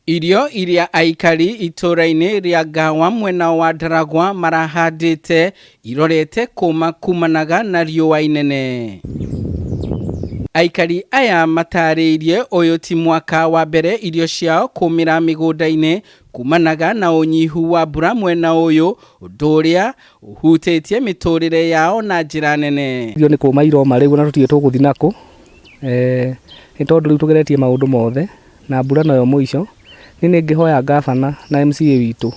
Irio iria aikari itũra-inĩ rĩa Ngawa mwena wa Ndaragwa marahandĩte irorete kũma kumanaga na riũa inene. Aikari aya matarĩirie ũyũ ti mwaka wa mbere irio ciao kũmĩra mĩgũnda-inĩ kumanaga na ũnyihu wa mbura mwena ũyũ, ũndũ ũrĩa ũhutĩtie mĩtũrĩre yao na njĩra nene. Irio nĩ kũma iroma rĩu ona tũtiũĩ tũgũthiĩ nakũ, nĩ tondũ rĩu tũgeretie maũndũ mothe. Na mbura noyo mũico, niĩ nĩ ngĩhoya ngabana na MCA witũ,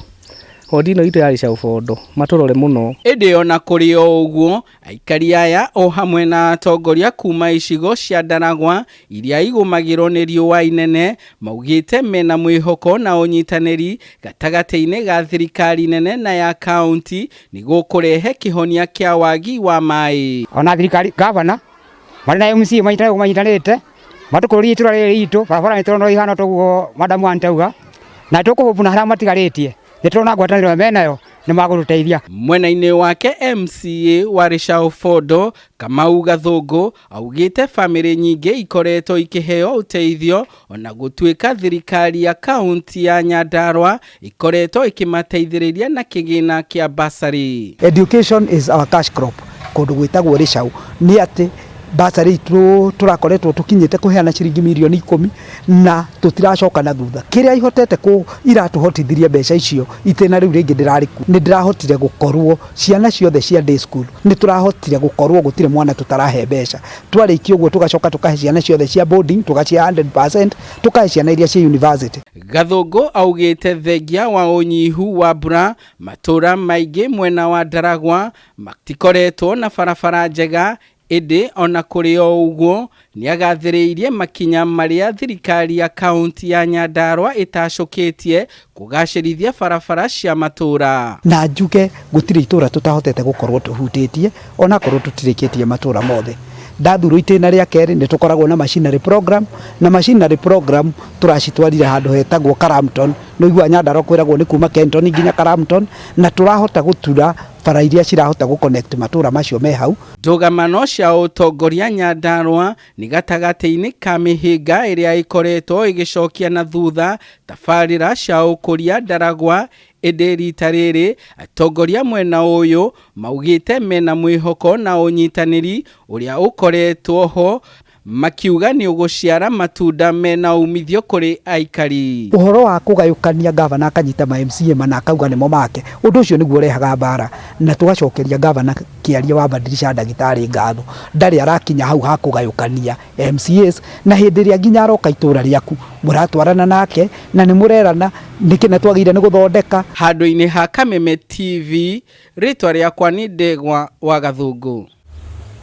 wodi ĩno itũ ya Gĩcaũ-Bondo matũrore mũno. Ĩndĩ ona kũrĩ o ũguo, aikari aya o hamwe na atongoria kuma icigo cia Ndaragwa iria igũmagĩrwo nĩ riũa inene, maugĩte mena mwĩhoko na ũnyitanĩri gatagatĩ-inĩ ga thirikari nene na ya kaunti nĩgũkũrehe kĩhonia kĩa wagi wa maĩ. Ona thirikari, gavana marĩ na MCA manyitanĩte matũkũrĩrie itũra rĩrĩ ritũ barabara nĩ tũrona ihana toguo madamu antauga na tũkũhũbu na harĩa matigarĩtie nĩ tũrona ngwatanĩro menayo nĩ magũtũteithia. Mwena-inĩ wake MCA wa Rĩcaũ Bondo Kamau Gathũngũ augĩte famĩlĩ nyingĩ ikoretwo ikĩheo ũteithio ona gũtuĩka thirikari ya kaunti ya Nyandarua ĩkoretwo ĩkĩmateithĩrĩria na kĩgĩna kĩa bursary. Education is our cash crop kũndũ gwĩtagwo Rĩcaũ nĩ atĩ bursary itũ tũrakoretwo tũkinyĩte kũheana ciringi mirioni ikũmi na tũtiracoka na thutha. Kĩrĩa ihotete kũ iratũhotithirie mbeca icio itĩna rĩu rĩngĩ ndĩrarĩ kuo nĩ ndĩrahotire gũkorwo ciana ciothe cia day school nĩ tũrahotire gũkorwo gũtirĩ mwana tũtarahe mbeca. Twarĩkia ũguo tũgacoka tũkahe ciana ciothe cia boarding tũgacihe 100%, tũkahe ciana iria ciĩ university. Gathũngũ augĩte thengia wa ũnyihu wa mbura matũra maingĩ mwena wa Ndaragwa matikoretwo na barabara njega ĩndĩ ona kũrĩ o ũguo nĩagathĩrĩirie makinya marĩa thirikari ya kaunti ya Nyandarua ĩtacũkĩtie kũgacĩrithia barabara cia matũra. Na njuge gũtirĩ itũra tũtahotete gũkorwo tũhutĩtie onakorwo tũtirĩkĩtie matũra mothe. Ndathurwo itĩna rĩa kerĩ nĩ tũkoragwo na machinery program na machinery program tũracitwarire handũ hetagwo Karamton. Nĩ ũiguaga Nyandarua kwĩragwo nĩ kuma Kenton nginya Karamton na tũrahota gũtura bara iria cirahota gũ connect matũra macio me hau. Ndũgamano cia ũtongoria Nyandarua nĩ gatagatĩ-inĩ ka mĩhĩnga ĩrĩa ĩkoretwo ĩgĩcokia na thutha tabarĩra cia ũkũria Ndaragwa ĩndĩ rita rĩrĩ atongoria mwena ũyũ maugĩte mena mwĩhoko na ũnyitanĩri ũrĩa ũkoretwo ho makiuga nĩ ũgũciara matunda mena umithio kũrĩ aikari. Ũhoro wa kũgayũkania gavana akanyita ma MCA mana akauga nĩmo make, ũndũ ũcio nĩguo ũrehaga mbara na tũgacokeria gavana Kĩaria wa Badilisha ndagĩtarĩ ngatho ndarĩ arakinya hau ha kũgayũkania MCAs na hĩndĩ ĩrĩa nginya aroka itũra rĩaku mũratwarana nake na nĩ mũrerana nĩkĩ na twagĩrĩire nĩ gũthondeka. Handũ-inĩ ha Kameme TV, rĩtwa rĩakwa nĩ Ndegwa wa Gathũngũ.